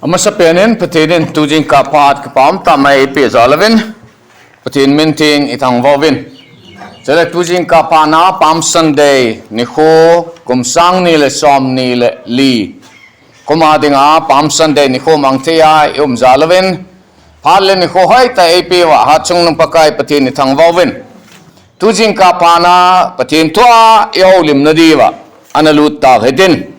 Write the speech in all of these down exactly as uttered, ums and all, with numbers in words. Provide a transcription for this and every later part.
Amasapen in Pathen in tujingkah phat kipa umtah mai eipeh jal uvin, Pathen min theng ithangvah uvin. Chule tujingkah phat na Palm Sunday nikho kum sang ni le som ni le li kum a dinga Palm Sunday nikho mang thei a i um jal uvin, phat le nikho hoitah eipeh uva hatchungnung Pakai Pathen ithangvah uvin. Tujingkah phat na Pathen thu a i houlimna diuva ana lut tau hitin.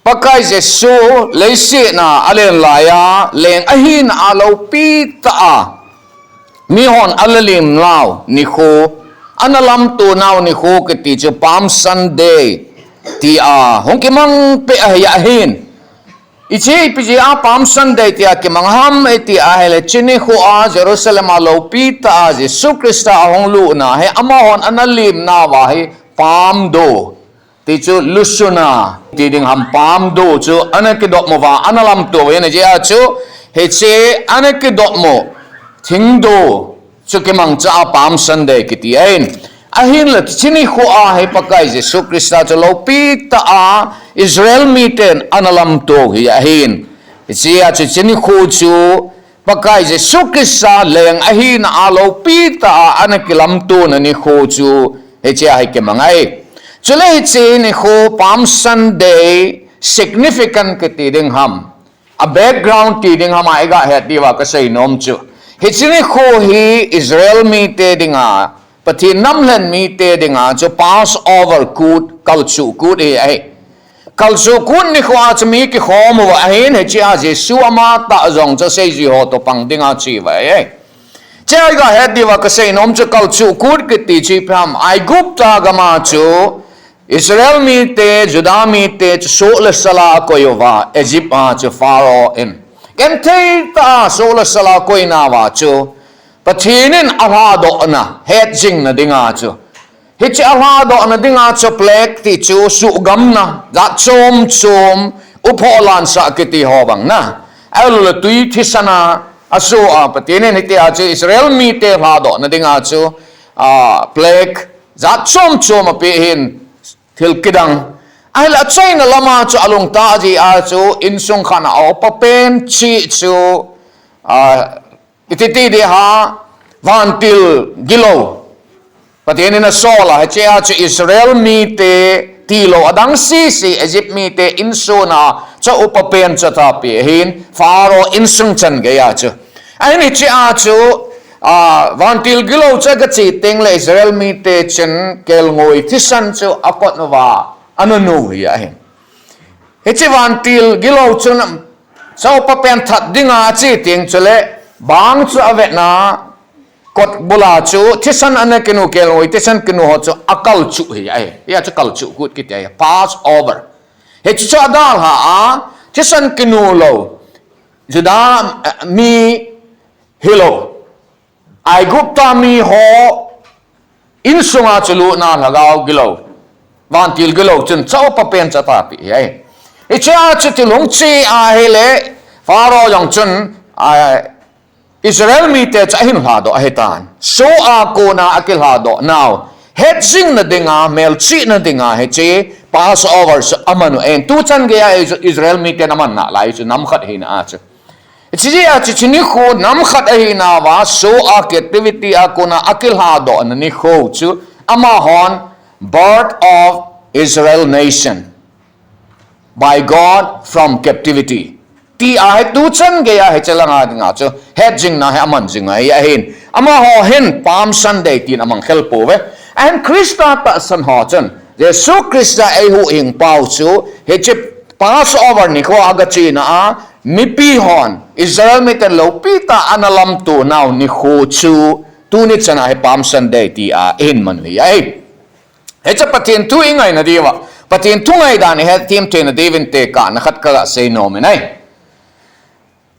Pakai Jesu leiset a alen lai a leng ahina a loupi tah a mihon ana lim nau nikho, ana lamto nau nikho kiti chu Palm Sunday tia hung kimang peh ahi ahin. Hiche ipi jeh a Palm Sunday tia kimang ham iti ahile, hiche nikho a Jerusalem a loupi tah a Jesu Christa ahung lutna hi amahon ana lim nauva hi Palm Dou ti chu lusuna ti ding ham, Palm Dou chu ana kidop uva, ana lamto uva, hiche a chu hiche ana kidop u thingdou chu kimangcha a Palm Sunday kiti ahin. Ahinla hiche nikho a hi Pakai Jesu Christa chu loupi tah a Israel miten ana lamto u hi ahin. Hiche a chu hiche nikho chu Pakai Jesu Christa leng ahina a loupi tah a ana kilamtona nikho chu hiche a hi kimang ahi. Chule hiche nikho Palm Sunday significant kiti ding ham, a background ti ding ham a i gahet diuva kasei nom chu, hiche nikho hi Israel mite dinga, Pathen namlhen mite dinga chu Passover kut, kalchuh kut hi ahi. Kalchuh kut nikho a chu mi kikhom uva ahin, hiche a Jesu amatah jong chu seijui ho toh pang dinga che uva ahi. Hiche a i gahet diuva kasei nom chu kalchuh kut kiti chu ipi ham, Aigupta gam a chu Israel mite, Juda mite chu soh le sal a akoi uva, Egypt a chu Pharaoh in genthei tah a soh le sal a akoi nauva chu Pathen in alhadohna hetjingna dinga chu, hiche alhadohna dinga chu plague ti chu suhgamna jat chom chom, uphoh lansah kiti ho bang na, ahilouleh tui thisan a asoh a, Pathen in hitia chu Israel mite lhadohna dinga chu, a, plague jat chom chom apeh hin, thil kidang. Ahile achaina lama chu alungtah jeh a chu insung khat a aupa pen cheh chu, a, iti ti ding ham, vantil gilou Pathen in asol a, hiche a chu Israel mite tilou adang sese Egypt mite insung a chu aupa pen chu atahpi ahin, Pharaoh insung chan gei a chu. Ahin hiche a chu, a, vantil gilou chu agache tengle Israel mite chun kelngoi thisan chu akot uva ana nu hi ahin. Hiche vantil gilou chun chu aupa pen that dinga ache teng chule bang chu avetna, kot bula chu thisan ana kinu, kelngoi thisan kinu ho chu akalchuh hi ahi. Hia chu kalchuh kut kiti ahi, Passover. Hiche chu adalha a, thisan kinu lou Juda, eh, mi hilou, Aigupta mi ho insunga chu lutna lhagao gilou, vantil gilou chun chu aupa pen chu atahpi hi ahi. Hiche a chu thil hung che ahile Pharaoh jong chun, a, Israel mite chu ahin lhadoh ahitan. Soh a kona akilhadoh nau hetjingna dinga, melchihna dinga hiche Passover chu aman u ahin. Tuchan geiya Is-, Israel miten aman nalai chu nam khat hina a chu. Hiche jeh a chu hiche nikho nam khat ahinauva, soh a captivity a kona akilhadohna nikho chu amahon birth of Israel nation by God from captivity ti ahi. Tuchan geiya hiche langa dinga chu hetjingna hi aman jing ahi ahin. Amaho hin Palm Sunday tin amang khel pouve. Ahin Christa tahsan ho chun, Jesu Christa eihuhhing pau chu hiche Passover nikho agachena a, mipi hon Israel miten loupi tah a ana lamto nau nikho chu tuni chana hi Palm Sunday tia ihin man u hi ahi. Hiche Pathen thu ingaina diuva, Pathen thu ngaidan ihet them theina diuvin tekahna khat kaga sei nom in ahi.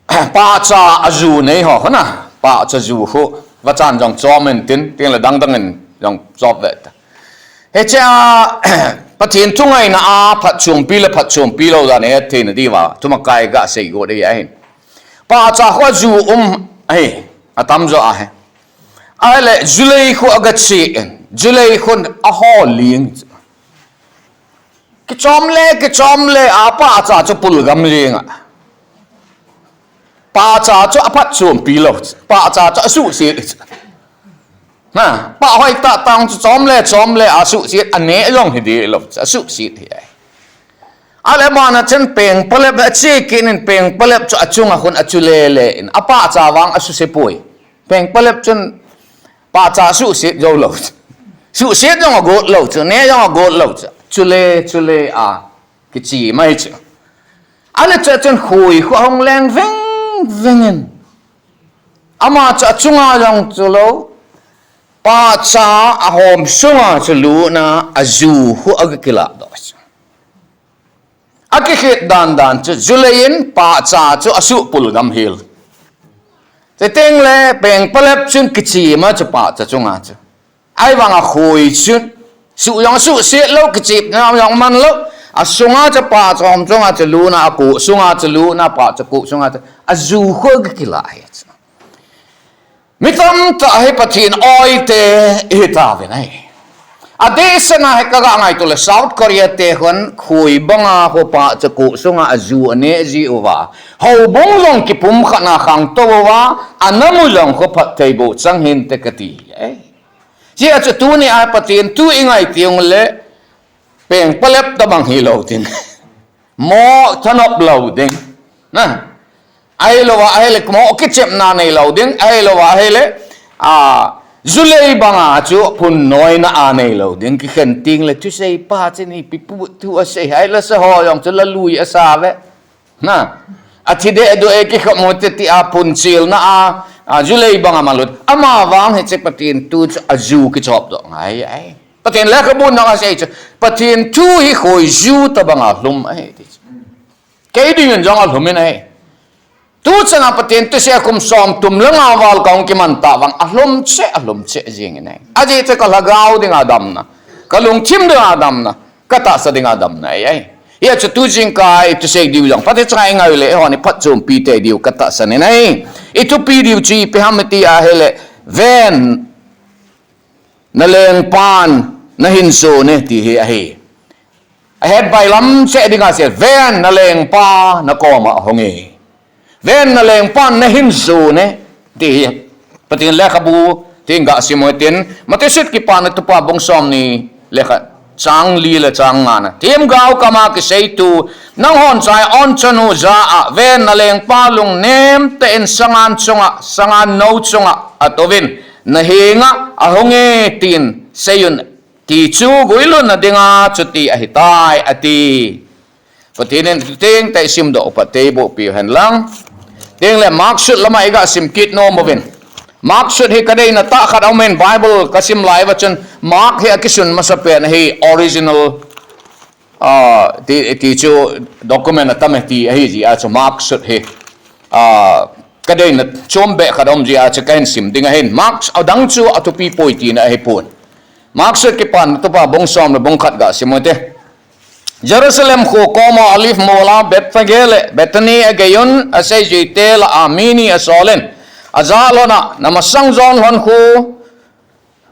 Pahcha aju nei ho khuna, pahcha ju khu vachan jong chom intin, tengle dangdang in jong chop ve ta. Hiche a, Pathen thu ngaina a phatchompi le phatchompi lou dan ihet theina diuva thumakai ga sei got ahi ahin. Pahcha khu aju um ahi, atamjo ahi. Ahile julei khu agache in, julei khun ahol ling. Kichom le, kichom le, a pahcha chu pulgam jeng a. Pahcha chu aphatchompi lou. Pahcha chu asuhset. Ha, pah hoitah tah chu chom le, chom le asuhset, aneh jong hi dih lou, asuhset hi ahi. Ale mana chun pengpalep, ache kit in pengpalep chu achunga khun achu lele in, apahcha vang asuse poi. Pengpalep chun pahcha suhset jou lou. Suhset jong agot lou chu, neh jong agot lou chu. Chule, chule a, kichi mai chu. Ale chu chun khoi khu ahung leng veng veng in. Ama chu achunga jong chu lou. Pahcha ahom sunga chu lutna, aju khu aga kilah doh chu. Akikhet dan dan chu, julei in pahcha chu asuh pul gam hel. Chuteng le pengpalep chun kichi ma chu pahcha chunga chu. Ahivanga khoi chun, suh jong suhset lou, kichep jong man lou. Asunga chu pahcha hom sunga chu lutna, akoh sunga chu lutna, pahcha koh sunga chu, aju khu aga kilah hi chu. Mi tamtah hi Pathen oite ihi tauvin ahi. Adehsetna hi kaga ngaito le South Korea te khun khoi banga khu pahcha koh sunga aju aneh jiuva, houbung jong kipumkhatna khangtou uva, anamu jong khu phatthei boh chang hinte kati ahi. Hijeh chun tunia Pathen thu ingai teng le pengpalep tabang hilou ding. Mo thanop lou ding. Na. Ahilouva ahile mo kichepna neilou ding. Ahilouva ahile, a, julei banga chu phunnoina a neilou ding. Kikhen teng le thusei pa chun ipi pu thu asei, ahile sa ho jong chu la lui asa ve. Na. Athi deh doh e, kikhop mo te tia phunchilna a, a, julei banga malut. Ama vang hiche Pathen thu chu aju kichop doh ngai ahi. Pathen lekhabu nang asei chu, Pathen thu hi khoiju tabanga lhum ahi ti chu. Kei dingin jong alhum in ahi. Tuchana Pathen thusei kum som thum le nga val kahung kiman tah vang alhum cheh, alhum cheh jing in ahi. Ajeh chu kalhagao dinga damna, kalungthim dinga damna, katahsa dinga damna ahi. Hijeh chun tu jingkah i thusei diu jong Pathen chunga ingai le, eihon iphatchompi tei diu katahsan in ahi. Ithupi diu chu ipi ham iti ahile, ven nalengpan nahin jon e ti hi ahi. Ahet bailam cheh dinga asei, ven nalengpa nakoma ahung e. Ven nalengpan nahin jon e ti hi. Pathen lekhabu tin gasim u hitin, Matthew sut Kipana Thupha bung somni le khat, chang li le chang ngana. Themgao kama kiseitu, nanghon Zion chanu jah a, ven nalengpa lungnem tah in sangan chunga, sangan nou chunga atouvin, nahenga ahung e tin seiyun, ti chu guilhunna dinga chuti ahitai ati. Pathen in thuteng tah isimdoh u phatthei boh piu hen lang. Tengle Mark sut lama iga sim kit nom uvin. Mark sut hi kadeina tah khat aumin, Bible kasim lai uva chun Mark hi akisun masapen ahi, original, a, ti, ti chu document atam e ti ahi jeh a chu Mark sut hi, a, kadeina chombeh khat aum jeh a chu kahin sim ding ahin. Mark adang chu athupi poi tina ahipon. Mark sut Kipana Thupha bung som le bung khat gasim u hite. Jerusalem kho koma Olive mola Bethphage le Bethany ageiyun, aseijuite lah a mi ni asolin, ajah lhona, namasang jon lhon khu,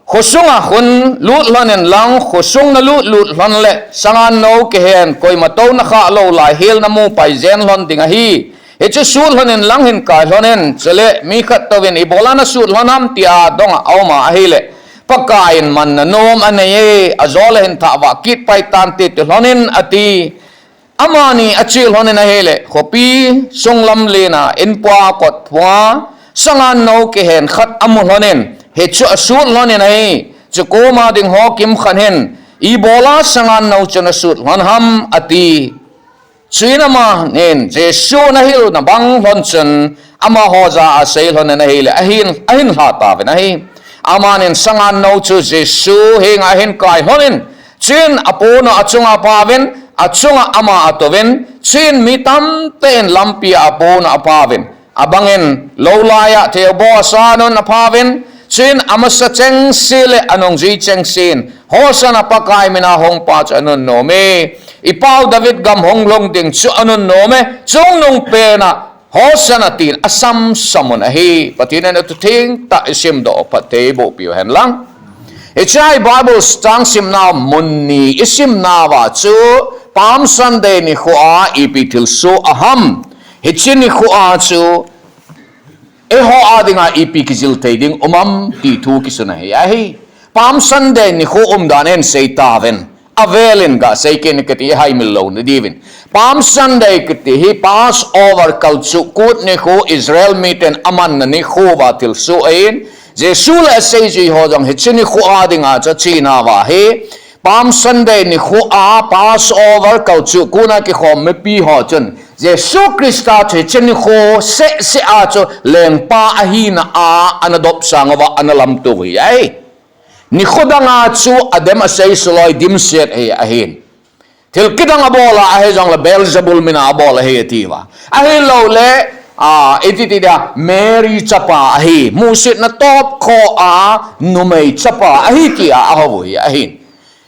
khosunga khun lut lhonin lang, khosung nalut lut lhon le sangan nou kihen koima tou nakhah lou lai hel namu pai jen lhon ding ahi. Hichu sut lhonin lang hin kai lhonin, chule mi khat touvin ibola nasut lhon ham tia donga auma ahile, Pakai in manna nom anei e, ajole hin thah vah kit pai tante ti lhonin ati. Amani ache lhonin ahile, khopi sunglam lena inpua kotphunga sangan nou kihen khat amu lhonin, hichu asut lhonin ahi. Chukoma ding ho kimkhat hin, ibola sangan nou chu nasut lhon ham ati. Chuin amanin Jesun ahilna bang lhon chun amaho jah a asei lhonin ahile, ahin, ahin lha tauvin ahi. Amanin sangan nou chu Jesu henga ahin kai lhonin, chuin aponu achunga aphauvin, achunga ama atouvin, chuin mi tamtah in lampia aponu aphauvin. Abangin lou laiya theiboh asanun aphauvin, chuin amasa chengse le anungjui chengsen, Hosanna, Pakai mina hungpa chu anunnom e, ipau David gam hung lhung ding chu anunnom e, chungnungpena Hosanna tin asamsamun ahi. Pathen in athutheng tah isimdoh u phatthei boh piu hen lang. Hiche Bible chang simna mun ni isimnauva chu Palm Sunday nikhoa ipi thilsoh aham. Hiche nikhoa chu eiho a dinga ipi kijil thei ding um am ti thu kisun ahi. Ahi, Palm Sunday nikho umdan in seitauvin, avelin gasei kit in kati, ihaimil louna diuvin. Palm Sunday kiti hi Passover kalchuh kut nikho, Israel miten amanna nikho uva thilsoh ahin, Jesu le aseijui ho jong hiche nikho a dinga chu achenauva hi, Palm Sunday nikho a Passover kalchuh kut a kikhom mipi ho chun Jesu Christa chu hiche nikho sehseh a chu lengpa ahina a ana dopsang uva ana lamto u ahi. Nikho danga chu adem asei suloi dimset ahi, ahin. Thil kidang abol a ahi jongle Beelzebul mina abol ahi atiuva. Ahilouleh, a, iti ti dia, Mary chapa ahi, musit natop kho a numei chapa ahi tia ahou u ahin.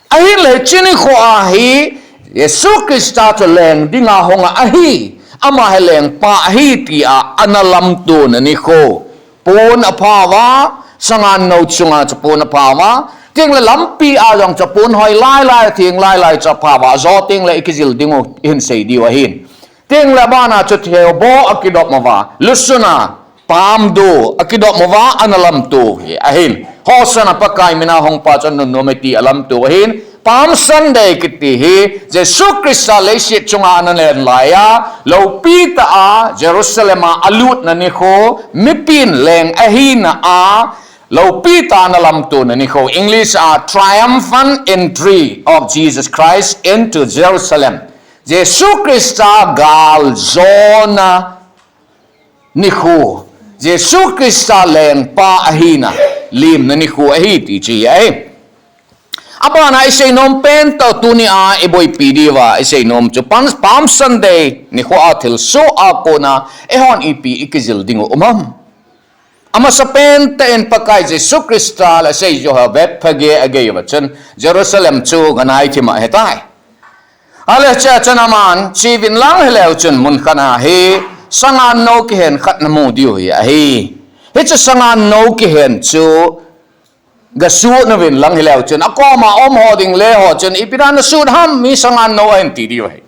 Ahinla hiche nikho a hi Jesu Christa chu leng dinga hung ahi, ama hi lengpa ahi tia ana lamtona nikho. Pon aphauva, sangan nou chunga chu pon aphauva, tengle lampi a jong chu pon hoi lailai, theng lailai chu aphauva, ajo tengle ikijil diu ihin sei diu ahin. Tengle abana chu thebo akidop uva, lusuna, pamdu akidop uva, ana lamto u ahin. Hosanna, Pakai mina hungpa chu nunnom e ti alamto u ahin. Palm Sunday kiti hi Jesu Christa leiset chunga ana len laiya, loupi tah a Jerusalem a alutna nikho, mipin leng ahina a, loupi tah a ana lamtona nikho. English a triumphant entry of Jesus Christ into Jerusalem. Jesu Christa galjona nikho, Jesu Christa lengpa ahina lemna nikho ahi ti chu ahi. Abana isei nom pentah tunia iboipi diuva isei nom chu Palm, Palm Sunday nikho a thilsoh a kona eihon ipi ikijil diu um am. Amasa pentah in Pakai Jesu Christa le aseijui ho Bethphage agei uva chun Jerusalem chu ganai thim ahitai. Ahile chea chun aman cheuvin lang hileu chun mun khat a hi sangan nou kihen khat namu diu ahi. Hiche sangan nou kihen chu gasuh nauvin lang hileu chun akoma um ho ding le ho chun, ipi dia nasuh ham, mi sangan nou ahin ti diu ahi.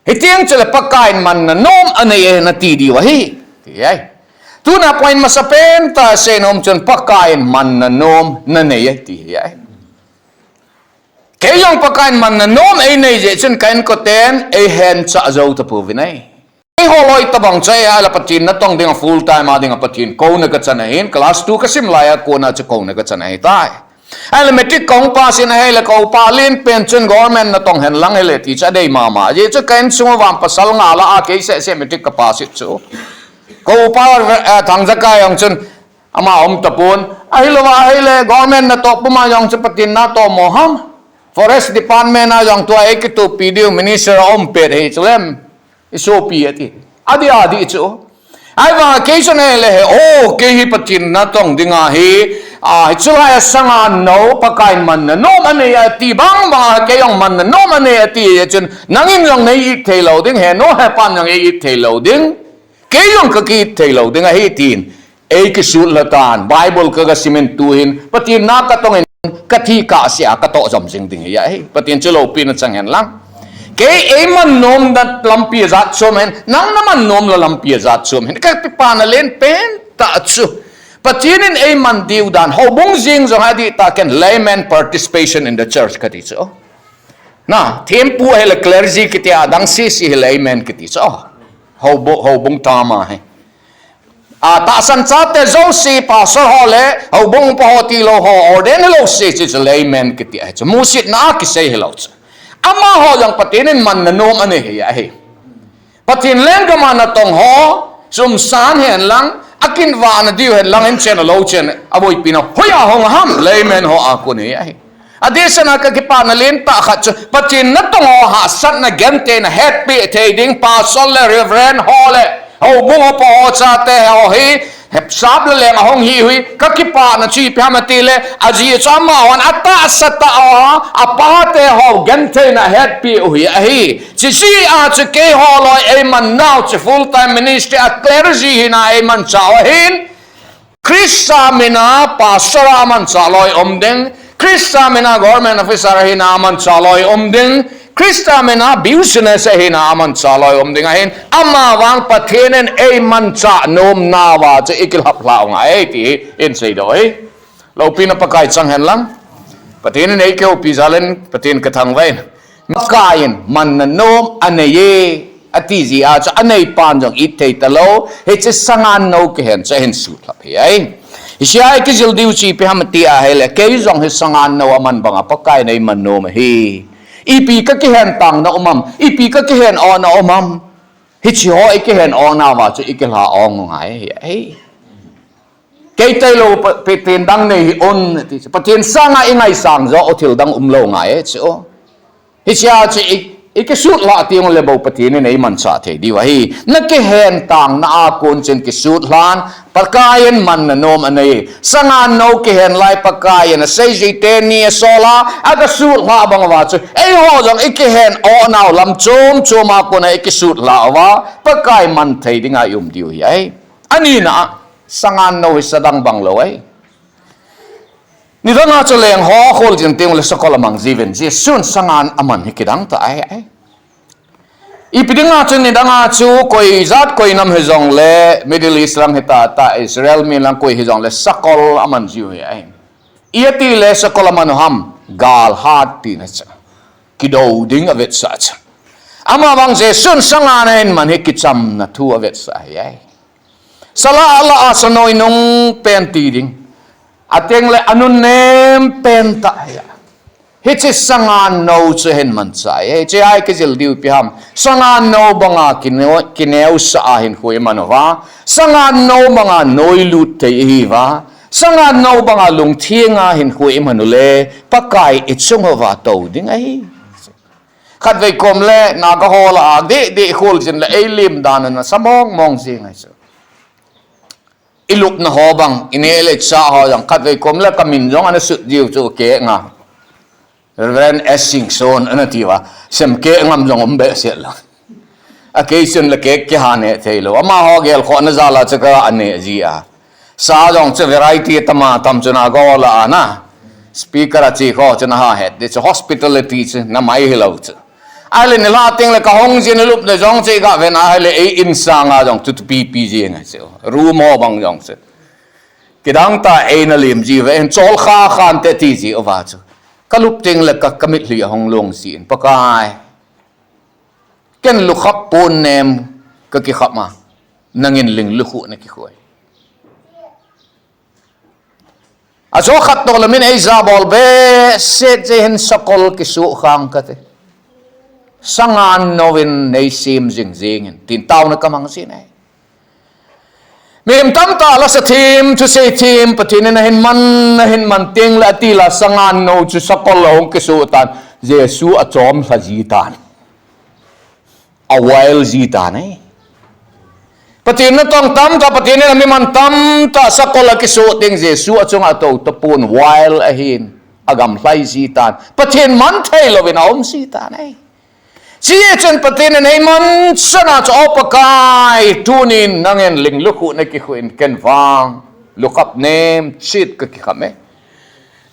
Hiteng chule Pakai in manna nom anei e nati diu ahi, ti ahi. Tuna point masa pentah sei nom chun Pakai in manna nom nanei e ti ahi. Kei jong Pakai in manna nom einei jeh chun ka inkoten eihen chah jou tapouvin ahi. Eiho loi tobang chu ahile Pathen natong dinga full time a dinga Pathen kouna kachan ahin, class two kasim laiya kona chu kouna kachan ahitai. Ahile matric kahung pass in ahile ka upa lenpen chun government natong hen lang hile ti chu adei mama. Ajeh chu ka insung uva pasal nga lah a kei sehseh matric kapass chu. Ka upa, eh, Thangjakai jong chun ama um tapon. Ahilouva ahile government natoh puma jong chu Pathen natoh mo ham. Forest Department a jong tua eikithopi diu minister aum pet hi chulem. Isopi ati. Adih adih chu. Ahivanga kei chun ahile hi, oh, kei hi Pathen natong dinga hi, a, hiche laiya sangan nou Pakai in manna nom anei ati bang banga kei jong manna nom anei ati chun nangin jong nei it thei lou ding, henu hepan jong ei it thei lou ding. Kei jong kaki it thei lou ding ahi tin. Eikisut lhatan, Bible kagasimin tuhin Pathen na katongin kathi kahsea katoh jom jing ding ahi. Pathen chu loupina chang hen lang. Kei eiman nomna lampi ajat chom hen, nang naman nomna lampi ajat chom hen. Kakipana len pentah chu Pathen in eiman diu dan, houbung jeng jong adih tah ken layman participation in the church kati chu. Na, thempu hile clergy kiti a, adang sese hi layman kiti chu. Houbung, houbung tama hi. A, tahsan chate jouse, pastor ho le houbung upa ho tilou ho, ordain hilou se chu, chu layman kiti ahi chu. Musitna a kisei hilou chu. Amaho jong Pathen in manna nom anei ahi. Pathen lenggam a natong ho, sum san hen lang, akinvah na diu hen lang, inchen alou chen, aboipi na hoiya hung ham, layman ho a kon ahi. Adehset a kakipana lentah khat chu, Pathen natong ho hahsatna gentheina hetpeh thei ding, pastor le reverend ho le, houbung upa ho chate ho hi, hepsap le leng ahung hi u hi, kakipana chu ipi ham itile, ajeh chu amahon atahsa tah a, apate ho gentheina hetpeh u hi ahi. Chuche a chu keiho loi eiman nau chu full time ministry a clergy hina eimanchah u ahin. Christa mina pastor a manchah loi um ding, Christa mina government officer hina manchah loi um ding, Christa mina business ahina amanchah lou um ding ahin, amavang Pathen in eimanchah nomnauva chu ikilhap lhah u ngai ti hi in seidoh e. Loupina Pakai chang hen lang. Pathen in eikihoupi jal in Pathen kathangvah in. Pakai in manna nom anei e, ati jeh a chu aneipan jong ithei talou, hiche sangan nou kihen chu ahin sutlhap ahi. Hiche a ikijil diu chu ipi ham tia ahile, kei jong hi sangan nou aman banga Pakai in eiman nom ahi. Ipi kakihen tangna um am, ipi kakihen ohna um am. Hiche ho ikihen ohnauva chu ikilha ong u ngai ahi. Kei tailou Pa-, Pathen dang nei hih un, ati chu. Pathen sanga ingaisang joh u thil dang umlou ngai e chu. Hiche a chu i, ikisutlhah teng ule bou Pathen in eimanchah thei diu ahi. Nakihen tangna a kon chun kisutlhan, Pakai in manna nom anei. Sangan nou kihen lai Pakai in aseijui teni asol a, agasutlhah bang uva chu. Eiho jong ikihen ohnau lam chom chom a kona ikisutlhah uva, Pakai man thei dinga ium diu ahi. Anina a, sangan nou hi sa dang bang lou ahi. Nidanga chu leng ho kholjin teng ule sakol amang jiuvin, Jesun sangan aman hi kidang tah ahi. Ipi dinga chu nidanga chu koi jat koi nam hijongle, Middle East lang hita ta, Israel mi lang koi hijongle sakol aman jiu ahi. Iti le sakol aman u ham, gal hat tina chu. Kidou ding avetsah chu. Amavang Jesun sangan ahin man hi kichamna thu avetsah ahi. Sala la a sanoi nung pen ti ding. Ateng le anunnem pen tah ahi. Hiche sangan nou chu ahin manchah ahi. Hiche a ikijil diu ipi ham. Sangan nou banga kineo-, kineosah a hinkho iman uva. Sangan nou banga noilut thei ihiuva. Sangan nou banga lungthenga hinkho iman ule. Pakai ichung uva tou ding ahi. Khatvei kom le, na kahol a, dih, dih, kholjin le, eilim dan a, nasa mong mong jing ahi chu. Ilupna ho bang, ineh le chah ho jong, khatvei kom le, kamin jong ana sut jiu chu, kei ngam. Reverend S Singson, ana tiuva, sem kei ngam jong um behseh lou. Akei chun le kei kiha neh theilou. Amaho gelkhohna jal a chu ka neh ji a. Sa jong chu variety tama tam chu na go la ana. Speaker a chi kho chu na ha het. Ti chu hospitality chu na mai hilou chu. Ahile nilhah teng le kahung jin lupna jong chu iga ven ahile ei insang a jong chu tupi pi jing ahi chu. Room ho bang jong chu. Kidang tah eina lim jiuve, chol kha khan te ti jiuva chu. Kalup teng le ka, kamitlhi ahung long jin. Pakai. Ken lukhap pon nem kakikhap a. Nangin ling lukhuh nakikhuh e. Ajo khat toh lamin eija bol behseh jeh hin sakol kisuh khang kate. Sangan nouvin neisem jing jingin tin taona kamang jin ahi. Mihem tamtah lasa them, thusei them, Pathen in ahin man, ahin man teng le ati la sangan nou chu sakol ahung kisuh tan, Jesu achom lha ji tan. A wild ji tan ahi. Pathen natong tamtah, Pathen in ami man tamtah, sakol akisuh teng Jesu achunga atou tapon wild ahin, agamlhai ji tan. Pathen man thei louvin aum ji tan ahi. Chujeh chun Pathen in eiman chan a chu, O Pakai, tunin nangin ling lukhuh nakikhuh in ken vang lukhap nem chit kakikham e.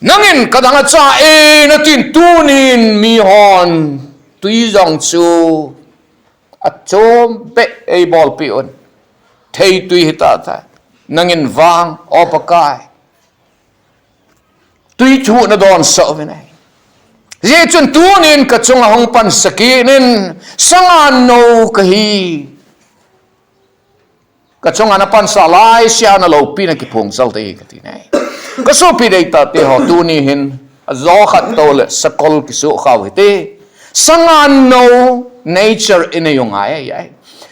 Nangin kadang acha e natin tunin mihon tui jong chu achom beh eibolpeh un. Theitui hita ta. Nangin vang, O Pakai. Tui chu nadonsah uvin ahi. Hijeh chun tunin kachunga hung pansa kit in sangan nou kahi. Kachunga napansah laisea naloupina kiphong jal te kati ahi. Kasopi deitah teho tuni hin ajo khat toh le sakol kisuh khau hite. Sangan nou nature inei u ngai ahi.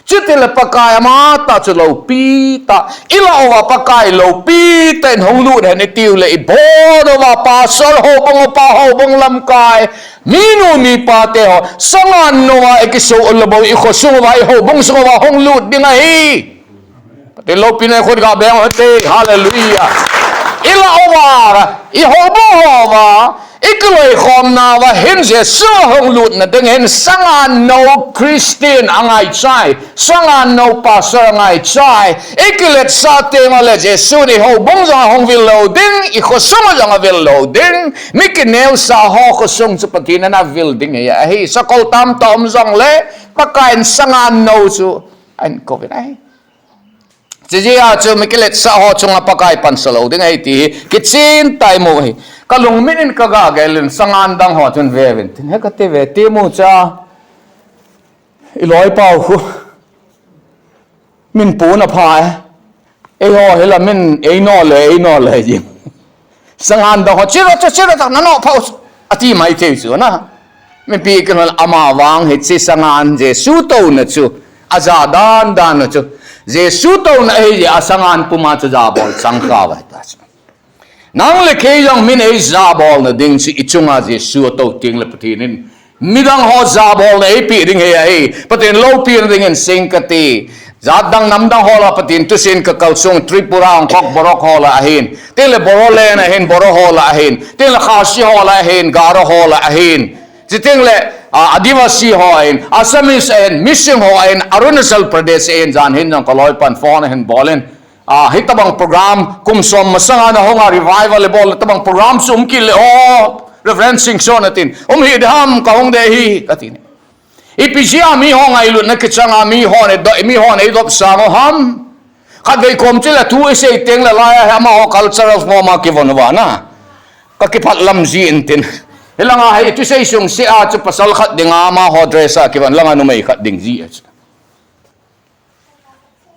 Chutile Pakai amatah chu loupi tah, ilah uva Pakai loupi tah in hung lut hen itiu le ibon uva pastor, houbung upa, houbung lamkai, minu mipa teho, sangan nouva ikisuh u le bou ikhosung uva, ihoubung sung uva hung lut ding ahi. Pathen loupina khut ga beng u hite, hallelujah. Ilah uva, ihoubung uva, Ikiloikhomna uva hin Jesu hung lutna ding hin sangan nou Christian angaichai, sangan nou pastor angaichai. Ikiletsah teng uleh Jesu in ihoubung jong ahung vil lou ding, ikhosung jong avil lou ding. Mi kineosah ho khosung chu Pathen in avil ding ahi. Sakol tamtah um jongle Pakaiyin sangan nou chu ahin kouvin ahi. Chujeh a chu mi kiletsah ho chunga Pakai pansa lou ding ahi ti hi kichen tah in imu ahi. Kalungmin in kagah gel in sangan dang ho chun veuvin tin, he kati ve, ti mu cha. Iloipau khu min puna pha e. Eiho hila min eino le, eino le jing. Sangan dang ho, chiro chu, chiro chu, nano phau chu, ati mai thei chu na. Mipi kin hon ama vang hiche sangan Jesu touna chu, aja dan dan na chu. Jesu touna ahi jeh a sangan puma chu jabol chang kha vai ta chu. Nang le kei jong min eijabolna ding chu ichunga Jesu atou teng le Pathen in midang ho jabolna eipeh ding ahi, ahi. Pathen loupina dingin sing kati. Jat dang nam dang ho lah a Pathen thusim kakalsong Tripura, Kokborok ho lah a ahin. Tin le Bodoland ahin, Bodo ho lah a ahin. Tin le Khasi ho lah a ahin, Garo ho lah a ahin. Chuteng le, ah, Adivasi ho ahin, Assamese ahin, Mising ho ahin, Arunachal Pradesh ahin, jan hin jong kaloipan phone ahin bol in. Ah, hitabang program, kum som masanga nahunga revival ibol, hitabang program chu um kit le, oh, Reverend Singson atin, um hih ding ham, kahung ding ahi, kati ne. Ipi jeh a mi ho ngailutna kichanga mi ho nei do, mi ho nei dop sang u ham. Khatvei kom chule thu isei teng le lai a hi amaho cultural form a kivon uva na. Ka kiphat lam jeh in tin. Hilanga hi thusei sung se a chu pasal khat dinga amaho dress a kivon, langa numei khat ding jeh a chu.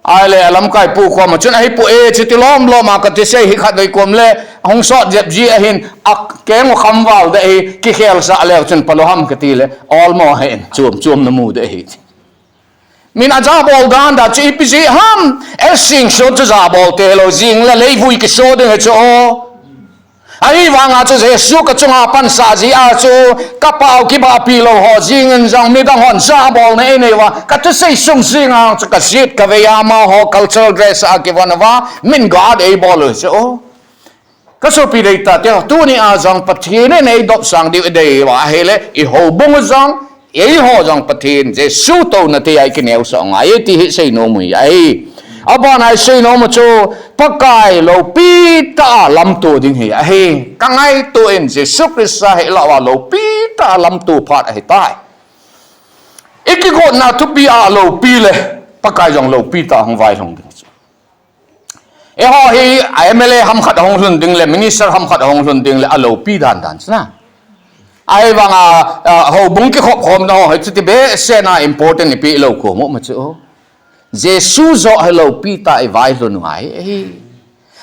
Ahile alamkai pu koma chun, ahi pu e, chuti lom lom a kati sei hi khatvei kom le, ahung sot jep jeh ahin, akeng u kham val ding ahi, kikhel sah leu chun palo ham kati le, olmo ahin, chom chom namu ding ahi. Min ajabol dan dan chu ipi jeh ham, S Singson chu jabol te lou jing le, leivui kiso ding ahi chu o. Ahivanga chu Jesu kachunga pansa jeh a chu, kapao kibahpi lou ho jingin jong midang hon jabolna einei uva, kathusei sung jing a chu kajet kavei a amaho cultural dress a kivon uva, min gah eibol u chu. Kasopi deitah teho, tuni a jong Pathen in eidop sang diu idei uva ahile, ihoubung jong, eiho jong Pathen Jesu touna thei a ikineosah u ngai e ti hi seinom u ahi. Abana iseinom u chu Pakai loupi tah a lamto ding hi ahi. Kangaito in Jesu Christa hi lou a loupi tah a lamto phat ahitai. Ikigotna thupi a loupi le Pakai jong loupi tah a hung vailhung ding chu. Eiho hi M L A ham khat ahung lhun ding le, minister ham khat ahung lhun ding le, aloupi dan dan chu na. Ahivanga, ah, houbung kikhop khomna ho hi chuti behseh a important ipi lou khom u ma chu. Jesu joh hi loupi tah a ivailhun u ngai ahi.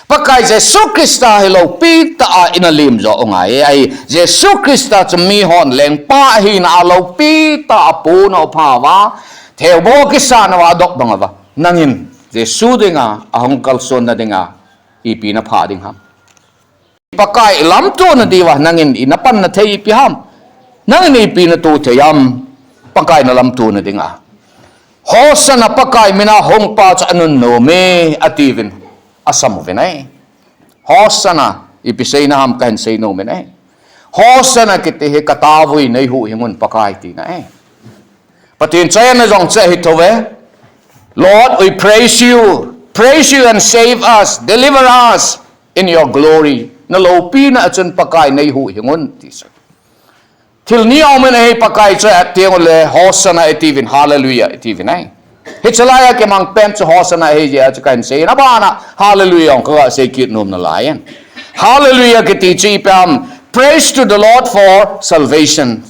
Pakai Jesu Christa hi loupi tah a ina lim joh u ngai ahi. Jesu Christa chu mihon lengpa ahina a loupi tah a puna u pha uva, theiboh kisan uva, adop bang uva. Nangin Jesu dinga, ahung kalsonna dinga, ipi napha ding ham? Pakai lamtona diuva nangin napanna thei ipi ham? Nangin ipi nato thei ham? Pakai nalamtona dinga. Hosanna, Pakai mina hungpa chu anunnom e, atiuvin, asam uvin ahi. Hosanna, ipi seina ham kahin seinom in ahi. Hosanna kiti hi kataovui neihuhhing un Pakai tina ahi. Pathen chayana jong chu ahi thou ve. Lord, we praise you. Praise you and save us. Deliver us in your glory. Naloupina a chun Pakai neihuhhing un ti chu. Thil ni aum in ahi, Pakai chu ateng ule Hosanna itiuvin, Hallelujah itiuvin ahi. Hiche laiya kimang pen chu Hosanna ahi jeh a chu kahin sei in, abana Hallelujah jong kaga sei kit nom nalai in. Hallelujah kiti chu ipi ham, praise to the Lord for salvation.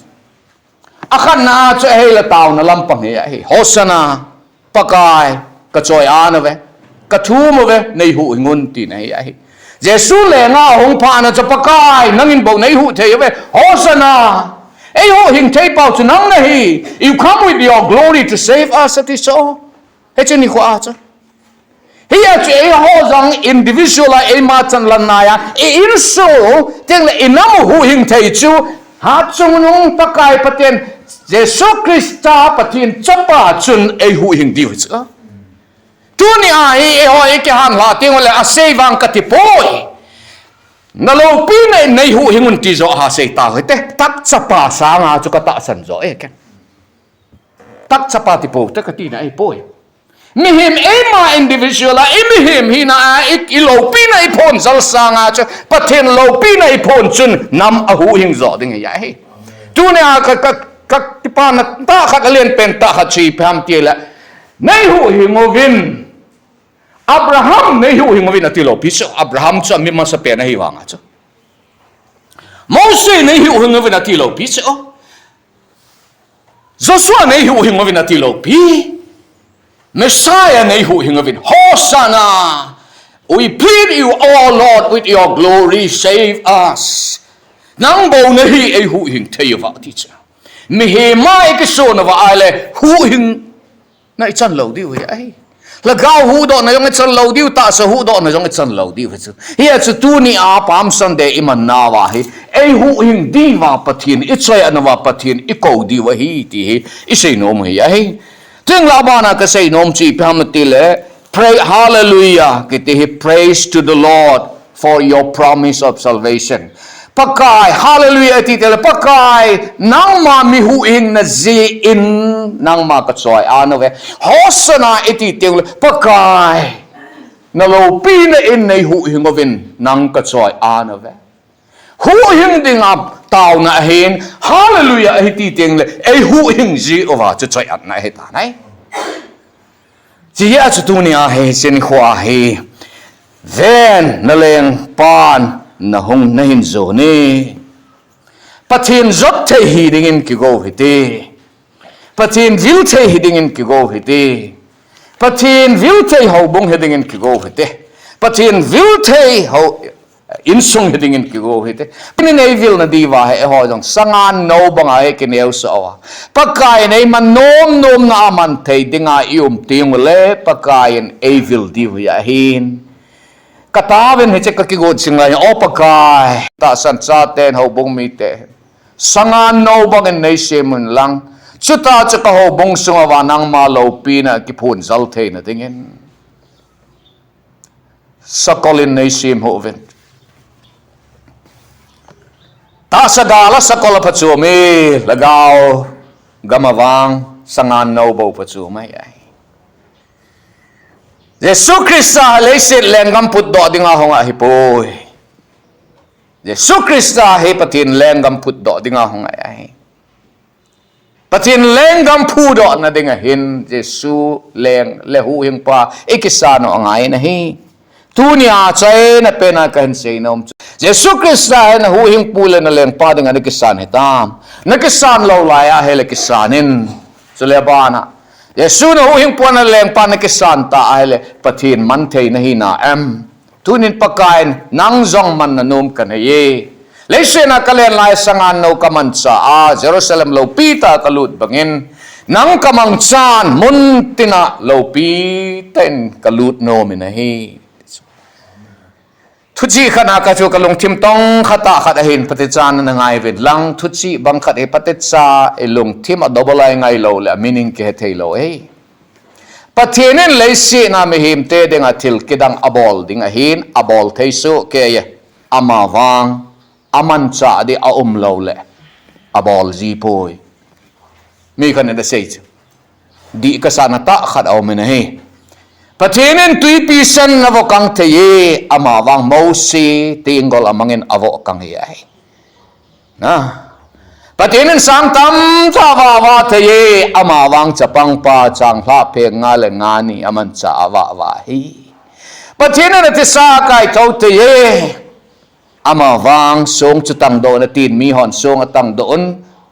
Akhatna chu ahile taona lampang hi ahi. Hosanna, Pakai, kachoi-at uve, kathum uve, neihuhhing un tina hi ahi. Jesu lenga ahung phatna chu Pakai, nangin bou neihuh thei uve. Hosanna! Eihuhhing thei pau chu nang nahi. You come with your glory to save us, ati chu. Hiche nikho a chu. Hia chu eiho jong individual a eima chanlan naiya, i insung, tengle inam u huhhing thei chu, hatchungnung Pakai Pathen, Jesu Christa Pathen Chapa chun eihuhhing diu chu. Tuni a hi eiho ikihanlhah teng ule asei vang kati poi. Naloupina in neihuhhing un ti joh ha sei tau hite. Takchapa sanga chu katahsan joh e ken. Takchapa ti pou te kati na ahipoi. Mihem eima individual a, i mihem hina a, i, i loupina i phonjal sanga chu, Pathen loupina i phon chun nam ahuhhing joh ding ahi. Tunia ka, ka, ka kipana tah khat, alen pen tah khat chu ipi ham tile, neihuhhing uvin. Abraham neihuhhing uvin ati lou pi chu. Abraham chu ami masapen ahi vanga chu. Mose neihuhhing uvin ati lou pi chu. Joshua neihuhhing uvin ati lou pi. Messiah neihuhhing uvin. Hosanna! We plead you, O Lord, with your glory, save us. Nang bou nahi eihuhhing thei uva ti chu. Mihem a ikison uva ahile huhhing na ichan lou diu hi ahi. Lhagao huhdohna jong ichan lou diu, tahsa huhdohna jong ichan lou diu hi chu. Hia chu tunia Palm Sunday iman nauva hi, eihuhhing diuva Pathen ichoi-at nauva Pathen ikou diu ahi ti hi isei nom u hi ahi. Chuleh abana kasei nom chu ipi ham tile, pray, hallelujah kiti hi, praise to the Lord for your promise of salvation. Pakai, hallelujah iti tile, Pakai, nangma mi huhhingna jeh in nangma kachoi-at nauve. Hosanna iti tile, Pakai, naloupina in neihuhhing uvin nang kachoi-at nauve. Huhhing dinga taona ahin, hallelujah ahi ti tile, eihuhhing jiuva chu choi-atna ahitan ahi. Chujeh a chu tunia hi, hiche nikho hi, ven, nalengpan nahung nahin jon e. Pathen jot thei hidingin kigou hite. Pathen vil thei hidingin kigou hite. Pathen vil thei houbung hidingin kigou hite. Pathen vil thei hou, insung hidingin kigou hite. Pathen in eivil nadiuva hi eiho jong sangan nou banga hi kineosah uva, Pakaiyin eiman nomnomna a man thei dinga ium tengule, Pakaiyin eivil diu hi ahin. Kataovin hiche kakigot jing lai, O Pakai, tahsan chaten houbung mite sangan nou bangin neisem unlang, chutah chu kahoubung sunguva nangma loupina kiphonjal theina dingin. Sakolin neisem hih uvin. Tahsa gal a sakol aphachom e, lhagao gam a vang sangan nou bou phachom ahi. Jesu Christa leiset lenggam phutdoh dinga hung ahipoi. Jesu Christa hi Pathen lenggam phutdoh dinga hung ahi. Pathen lenggam phudohna dinga hin Jesu leng le huhhingpa ikisan u angai ahi. Tunia achaina pena kahin sei nom chu, Jesu Christa hi nahuhhingpu le nalengpa dinga nakisan hitam? Nakisan lou lai ahile kisan in. Chule abana, Jesu nahuhhingpu nalengpa nakisan ta ahile Pathen manthei nahina em? Tunin Pakaiyin nang jong man nanom kanei e. Leiset a kalen lai sangan nou kamancha a, Jerusalem loupi tah a kalut bangin, nang kamangchan muntina loupi tah in kalut nom in ahi. Thuchih khat a kachu kalungthim tong khat a khat ahin, phatecha nangai uvin lang, thuchih bang khat hi phatecha ilungthim a double a ingai lou le a meaning kihe thei lou e. Pathen in leiset a mihemte dinga thil kidang abol ding ahin, abol thei soh kei e. Amavang amanchah ding aum lou le abol ji poi. Mi khat in asei chu, dih kasahna tah khat aum in ahi. Pathen in twipi sen avoh kang thei e, amavang Mosi tenggol amangin avoh kang e ahi. Na. Pathen in sang tamtah avah vah thei e, amavang chapangpa changlhah pheng nga le nga ni amanchah avah vah ahi. Pathen in athisa akaithou thei e, amavang song chu tangdoh un atin, mihon song atangdoh un,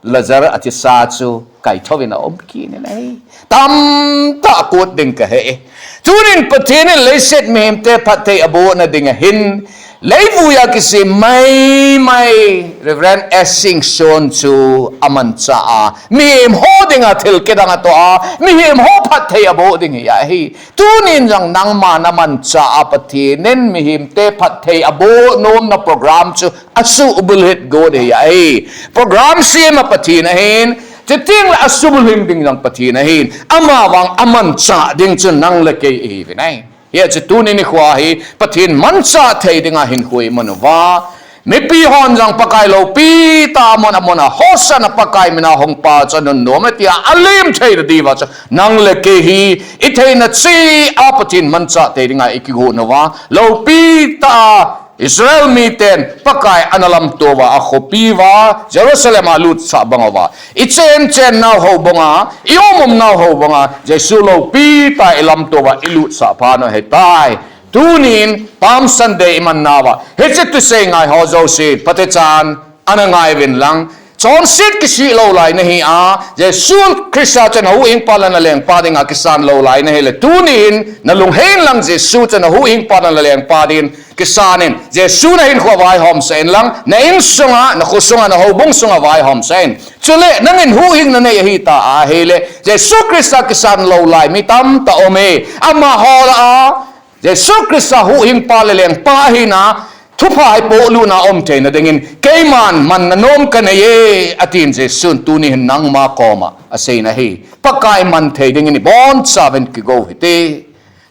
Lazar athisa chu kaithou in aum kit in ahi. Tamtah akot ding kahe e. Tunin Pathen in leiset mihemte phatthei abohna dinga hin, leivuiya kisem maimai Reverend S. Singson chu amanchah a, mihem ho dinga thil kidang atoh a, mihem ho phatthei aboh ding hi ahi. Tunin jong nangma namanchah a Pathen in mihemte phatthei aboh nomna program chu asuhbulhit got hi ahi. Program sem a Pathen ahin, chuteng le asuhbulhing ding jong Pathen ahin, amavang amanchah ding chu nang le kei ihiuvin ahi. Hiche tuni nikho hi Pathen manchah thei dinga hinkho iman uva, mipi hon jong Pakai loupi tah a amon amon a Hosanna, Pakai mina hung pa chu anunnom e tia alim thei nadiuva chu nang le kei hi itheina cheh a Pathen manchah thei dinga ikigon uva, loupi tah a Israel miten Pakai ana lamto uva, akhopi uva Jerusalem a alutsah bang uva, ichen chennau houbung a, ium umnau houbung a Jesu loupi tah a ilamto uva ilutsah phat u ahitai. Tunin Palm Sunday iman nauva, hiche thusei ngai ho jouse phatechan ana ngai uvin lang, chonset kisih lou lai nahi a, Jesu Christa chu nahuhhingpa le nalengpa dinga kisan lou lai nahile, tunin nalunghei in lang Jesu chu nahuhhingpa le nalengpa dingin kisan in, Jesu nahinkho a vaihom sah in lang, na insunga, nakho sunga, nahoubung sunga vaihom sah in. Chule nangin huhhingna nei ahita ahile, Jesu Christa kisan lou lai mi tamtah aume, amaho lah a Jesu Christa huhhingpa le lengpa ahina thupha hi polut na aum theina dingin keiman manna nom kanei e, atin Jesun tuni hin nangma koma asei nahi. Pakai man thei dingin ibonchauvin kigo hite.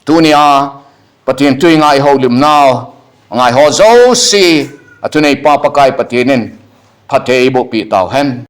Tunia Pathen thu i ngai houlimnau, ngai ho jouse, athuneipa Pakai Pathen in phatthei eiboh peh tauhen.